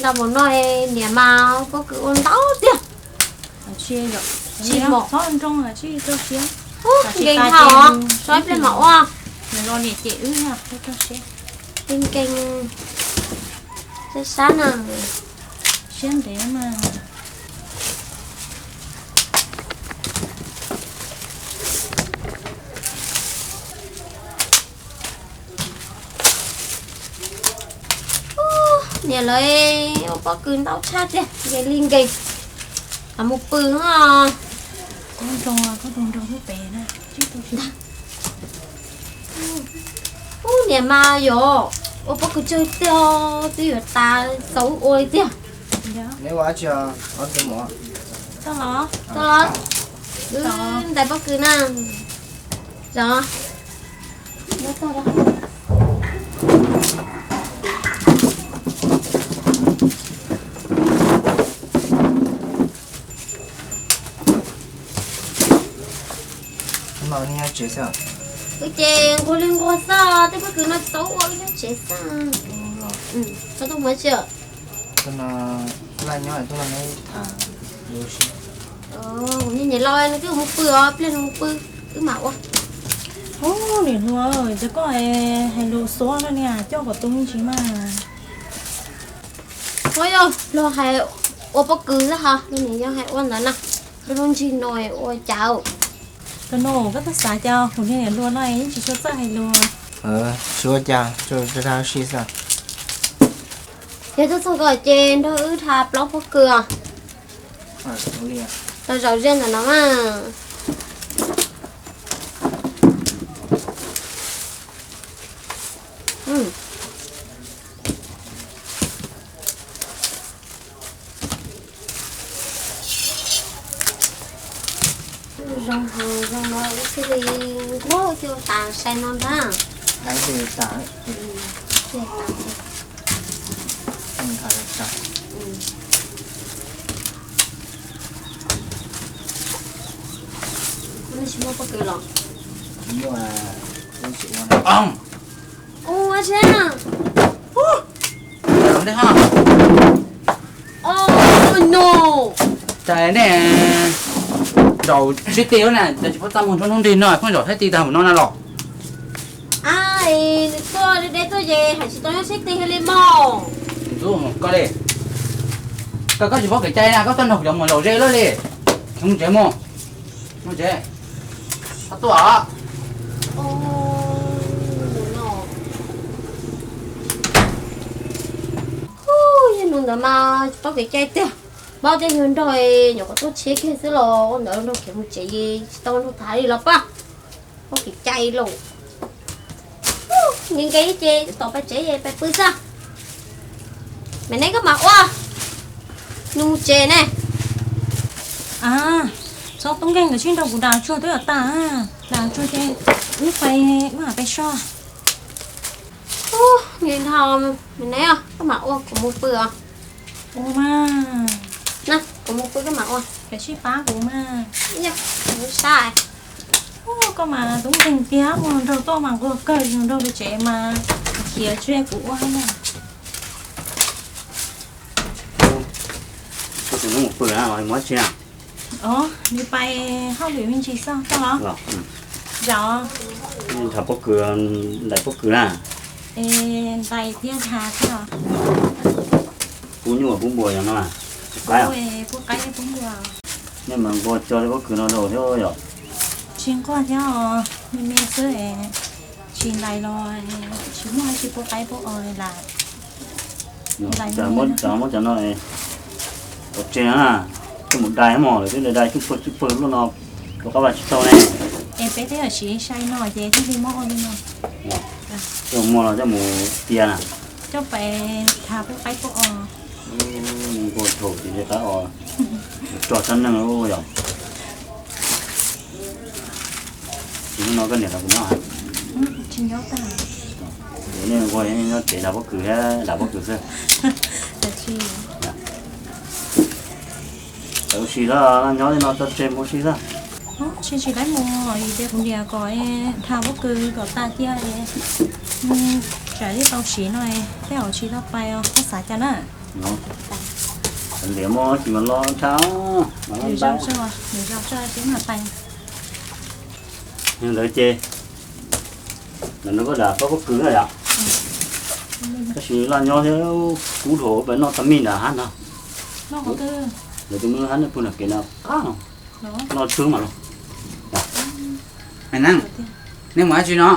Tau mus no niam mas pob kws ua ntau tiag. Tsis mom nkees dhau, so ib pliag mam ua. Nkees sab sab na. Siab ntev mas. Niam lawv ua pob kws ntau tshaj tiag, nkees li nkees. Mus pw os. Ub, niam mas yog ua pob kws tsawg tiag, twb yuav tas txaus ua li tiag. Tau los, ntais pob kws na. Zov. Ces nquag li nquag xwb, tej pob kws no tsis tau ua, wb nyob tsev xwb. Tau tuaj mus tsi? Kuv niam laus nws twb mus pw os, pliag nws mus pw wb mam ua. Ub, niam hluas, ces koj hais lus xuav no niam, coj kom tu me ntsis mas. Ua yog luag hais ua pob kws xwb hos, luag niam yog hais ua ntawd na. Lub ntsis no ua cas? Koj no koj twb xav cas kuv niag niam hluas no yeej tsis tshua txawj hais lus. Tsis ua cas, tsuas tau si xwb. Yog tuaj txog ko ces nrog wb tha plaub pob kws os. Tau zaum ze ntawm no mas. Zoo heev, zoo no wb thiaj li nquag thiaj tas sai no ntag. Ua tsi na? Cas nej zaum sib ti na, cas tsis pub txaj muag nrog nrig no, pheej zaum sib ti tag mus no na los? Tuaj de tuaj ces hais tsis tau nyob sib ti li mog. Ntxub koj li, koj koj tsis paub kev cai na, koj tuaj nrog kuv cov mus zaum ze luaj li. Mus tsev mus, mus tsev, txhob tuaj os. Yog nug ntawd mas tsis paub kev cai tiag, paub tias yog nrog nyuam qhuav tuaj tshiab kiag xwb los ua ntawd nrog kev mus tsev, tsis tau nrog tham li los pab. Paub kev cai lauj. Nkees nkees ces tom pais tsev pais pw xwb. Maiv Neeb koj mam ua, nws mus tsev ne. Txhob tub nkeeg, nkawd sib nrog kuv das tsuag twb yuav tas, das tsuag ces wb pais, wb mam pais so. Nkees dhau, Maiv Neeb koj mam ua, kuv mus pw os. Ua mas, kuv mus pw koj mam ua, koj sib pab kuv mas. Sab, koj mas tub nkeeg tiag, ua nraug tuaj mas nquag kawg, nraug pem tsev mas khiav tsis kuv ua na. Koj tus nub mus pw na, mus tsi na? Os, nws pais hauj lwm me ntsis xwb koj los? Zam, nrhav pob kws, ntais pob kws na. Es ntais thiab nrhav thiab. Pub nyuj pub npua yog no, pub qaib, pub qaib pub npua. Nej mas nquag cog li pob kws no rau thiab yom? Tsis nquag thiab os, me me xwb. Tsis ntais los tsis muaj dab tsi pub qaib pub os lawm. Muab cov no ua tsev na, coj mus dai mog, lawv twb dai dai tsuj pwg tsuj pwg lub no, ua qab vaj tsis tau ne. Es peb twb yuav siv sai no ces thiaj li muab ua li no. Coj muag los coj mus tia na. Coj pais nrhav pub qaib pub os. Nquag thaum ces nce qab os, rog sab neeg yom. Tsis no koj niam los kuv nyob. Tsis nyob tag. Nej nquag nyob tsev nrhav pob kws thiab dam pob kws xwb. Tsis ua si xwb, nyob li no tso tseg mus ua si xwb. Tsis tsis laib mus, vim tias kuv niam kom nrhav pob kws kom tas cia, tsam ib tau siv no tej zaum tsis tau pais os, koj xav cas na? No, liam mog, tsis mas lo tshaj. Nws zoo tshaj, nws zoo tshaj, nws ntawd ces, ntawm no koj dam pab pob kws na yom. Tab sis laj nyob thiab kub dhau, peb noj tag mij nram hab no. Lawv tus me hab nej pug nram kev no, noj tswb mas los. Maiv Neeb, nej mus dab tsi no?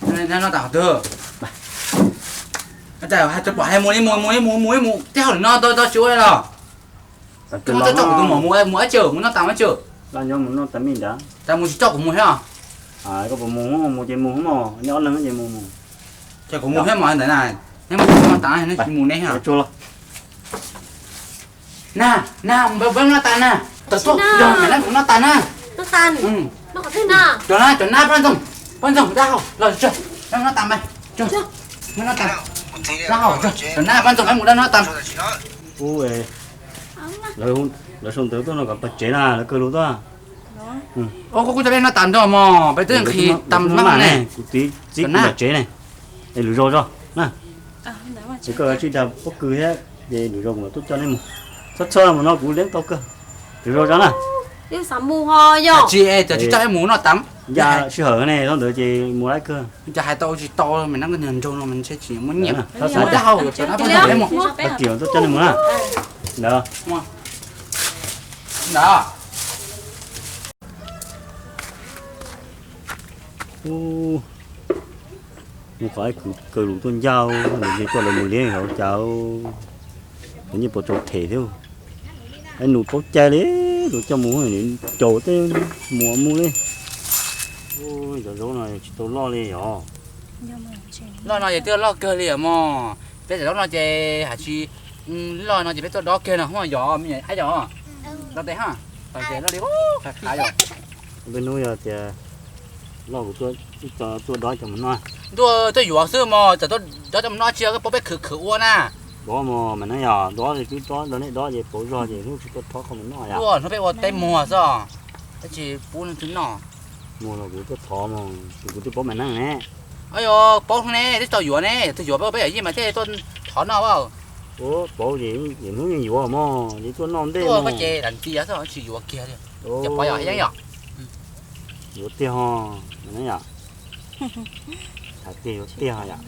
Noj tas qhov twg? Hais tias pom hais mus li mus, mus li mus, mus li mus, tej hauj lwm no tau tsis ua li los? Koj muab txoj coj kuv tus muam mus, mus dab tsi, mus noj tas dab tsi? Laj nyob mus noj tas mij nrad. Cas mus tsis coj kuv mus thiab? Koj puas mus, mus ces mus mog, neb ob leeg ces mus mus. Ces kuv mus thiab mas ntawd na, neb mus noj tas, neb mus neb thiab. Na, na, peb noj tas na. Tawm tuaj, yog Maiv Neeb kuv noj tas na. Cov na, cov na, poj ntxoog, poj ntxoog, dab hau los tso, noj tas mas, noj tas, dab hau, cov na, poj ntxoog, peb mus dab noj tas. Ub, lawv sau ntawv tuaj no kom pawg tsev na, lawv kawg lus tuaj. Kuv cov dej noj tas nrog mos, peb twb nqhis tas mab ne. Kuv txiv kuv pawg tsev ne, es lwm zaus tso na. Es koj tsis dag pob kws thiab, ces lwm zaus kuv mam tuaj coj nej mus. Txhob txhob mus no kuv leeb tau kawg. Lwm zaus tso na. Tsis es cov tsis coj nej mus noj tas. Nca sij hawm ne, thaum ntawd ces mus laib kawg. Cov hais tau tsis tau, Maiv Neeb niag nraug no mas ntshe tsis muaj nyiam. Dab hau, cov na, poj ntxoog, peb mus. Tag kis tuaj coj nej mus na. Ntawd. Ntawd. Mus qhov ib khwv kawg lus tuaj ncauj, nws tuaj lawv mus liab hauv cas, lawv nyiaj puas tsaus them thiab. Nws paub cai li, luag coj mus caum tej mus mus li. Cov zaub no tsis tau loj li os. Loj no ces twb loj kawg li os mog. Peb cov zaub no ces hais tsis loj no ces peb tuaj dob kiag no yog me nyuam ab yog. Dob tes ha, ces loj li qhav qhav yog. Peb hnub yog tias loj kuv tuaj dob cov mus noj. Ntuj, tuaj yuav xwb mog, txawm dob cov mus noj tsis yog koj paub peb khwv khwv ua na. Dob mog mas neb yog dob li twb dob rau nej dob ces pauv zog ces hnub tsis tuaj thov koj mus noj yom. Hnub peb ua teb muag xwb, peb tsis pub leej twg noj. Muag los kuv tuaj thov mog, kuv twb paub mas neeb ne. Yog paub ne, twb tau yuav ne, twb yuav peb peb yawm yij mas thiaj tuaj thov noj. Ua paub ces hnub yeej yuav mog, yeej tuaj noj ntej mog. Koj ces lam ntxias xwb tsis yuav kiag li. Ces pov yog yeeb yom. Yuav tiag ho, mas neeb yom. Hais tias yuav tiag ho yom.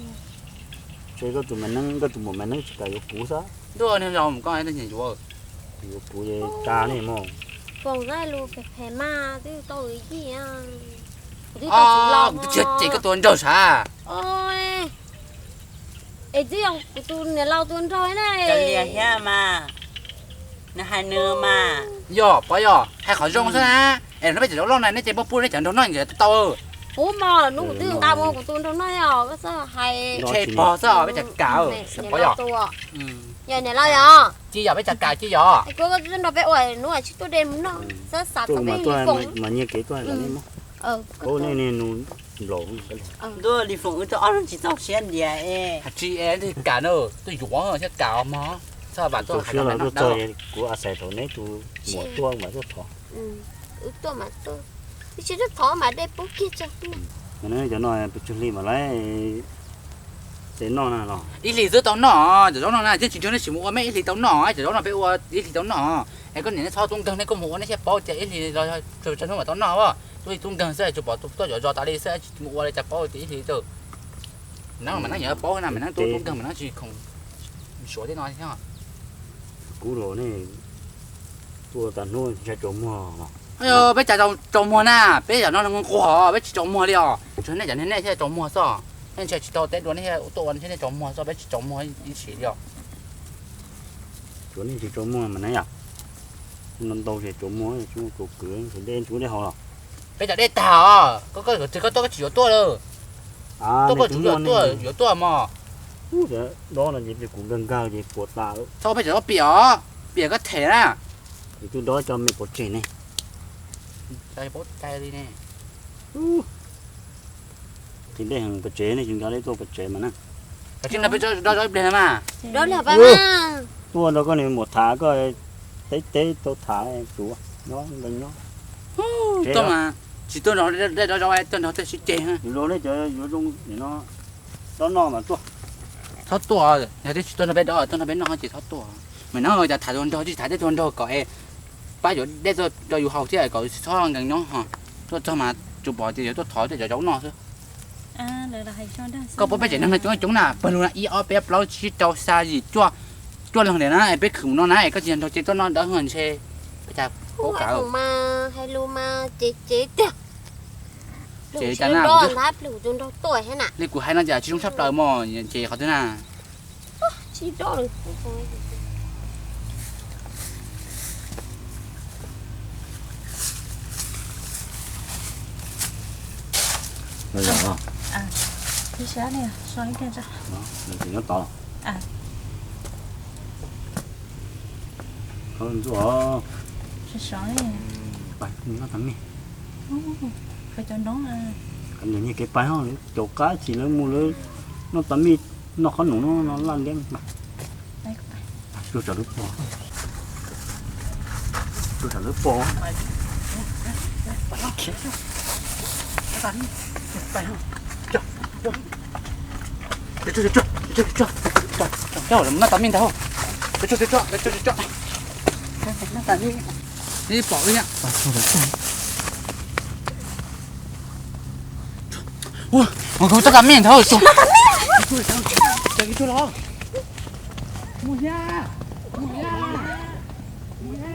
Ces koj tus mas neeb, koj tus muam mas neeb tsis kam yuav kuv xwb. Ntuj, niag los mus koj yuav, yuav kuv tas ne mog. Foom lus phem phem mas twb tau yij, kuv twb tsis los ces koj tua nraug sav. Es twb yog kuv tus niam laus tua nraug na. Lias thiab mas, nws hais nws mas. Yog pov yog hais qhov zoo xwb na. Es no peb cov zaub loj na, neb ces muab pub neb cov nraug noj nkaus tau. Pub mog, hnub kuv twb nqa mus kuv tus nraug noj os, koj txhob hais. Tshe pog xwb, peb cov kam pov yog. Yog niam laus yog. Cia yog peb cov kam cia yog. Koj nrog peb ua hnub tsis tuaj de mus noj, xav xav txog peb li foom mas nyiag kev tuaj. Ntuj, li foom wb tuaj ob leeg tsis txaus siab ntiag. Hais tsis es twb kam na, tuaj yuav thiab kam mog. Txhob vam tuaj hais siab los tuaj txog, kuv a xais thaum neb tus muam tuaj mas tuaj thov. Wb tuaj mas tuaj, twb tsis tuaj thov mas de pub kiag tso. Mas neb cov no pes tsawg hli mas lawv de noj na los? Ib hlis xwb tau noj, cov zaub no na, thiab tsis nrog nej sim mus ua me ib hlis tau noj, cov zaub no peb ua ib hlis tau noj. Es koj niam nej txhob tub nkeeg, nej koj mus ua nej thiaj paub tias ib hlis los tsaus ntuj mam tau noj. Tub tub nkeeg xwb, tsuas pom tuaj yuav zos tas li xwb, tsis mus ua li cas paub tias ib hlis tau. Neeb mas neeb yuav paub na, mas neeb tub tub nkeeg mas neeb tsis khoom suav tej no thiab. Kuv los ne, tuaj tas hnub ntshai tsaus muag los? Peb cas tsaus muag na, peb yam no nquag, peb tsis tsaus muag li os. Tsuas nej cov niag nej thiaj tsaus muag xwb. Nej ntshai tsis tau teb dua nej thiaj tuaj ua, nej tsaus muag xwb, peb tsis tsaus muag ib sim li os. Tsuas nej tsis tsaus muag mas na yom. Ntau ces tsaus muag, tsis muaj tus kwv, tsuas dej tsis muaj dej haus los? Peb cov dej tag os, koj koj tsis koj tuaj koj tsis yuav tuaj lawm. Tuaj koj tsis yuav tuaj, yuav tuaj mog. Dob no ces kuv nkag nkag ces puas tas. Txhob peb cov dob piam os, piam koj them na. Kuv twb dob cov me pov tseg ne. Qhia dej heev pov tseg ne, tsis nkag li tuaj pov tseg mas na. Peb dob ib pliag na mas. Tuaj rau koj niam muam tham koj teb teb tau tham tsuav nyob nkees nyob. Tuaj mas. Tsis tuaj nrog dej dob zaub, tuaj nrog tej sib ceg. Yuav luag nej cov yuav zoo nim no dob noj mas tuaj. Txhob tuaj, yog twb tsis tuaj nrog peb dob, tuaj nrog peb noj ces txhob tuaj. Mas no cas tham tus nraug tsis tham tej tus nraug kom es pab yuav dej tuaj rau yus haus thiab kom txhob nkees nyob ho. Tuaj txog mas tsuas pom tias yuav tuaj thov tej cov zaub noj xwb. Koj puas peb tsev neeg no coob coob na, pawg lug na ib ob peb plaub tsib rau xya yim cuaj, cuaj leeg ntiag na, es peb khwv mus no na es koj tsis yog nraug ces tuaj noj dawb ntshe peb cas paub kav. Ces cas na, li kuv hais no cas tsis zoo tshaj plaws mog, ces qhov twg na. Nyob tod. Ntxuav. Pais noj tas mij. Kav liam nyiag kev pais, caum qab tsis lawv mus lawv noj tas mij, noj qhob noom no laj liab. Tuaj tsam lub pob, tuaj tsam lub pob. Noj tas mij ntag. Noj tas mij. Ib pom wb. Ua, kuv txoj tas mij ntag. Mus ya, mus ya, mus ya.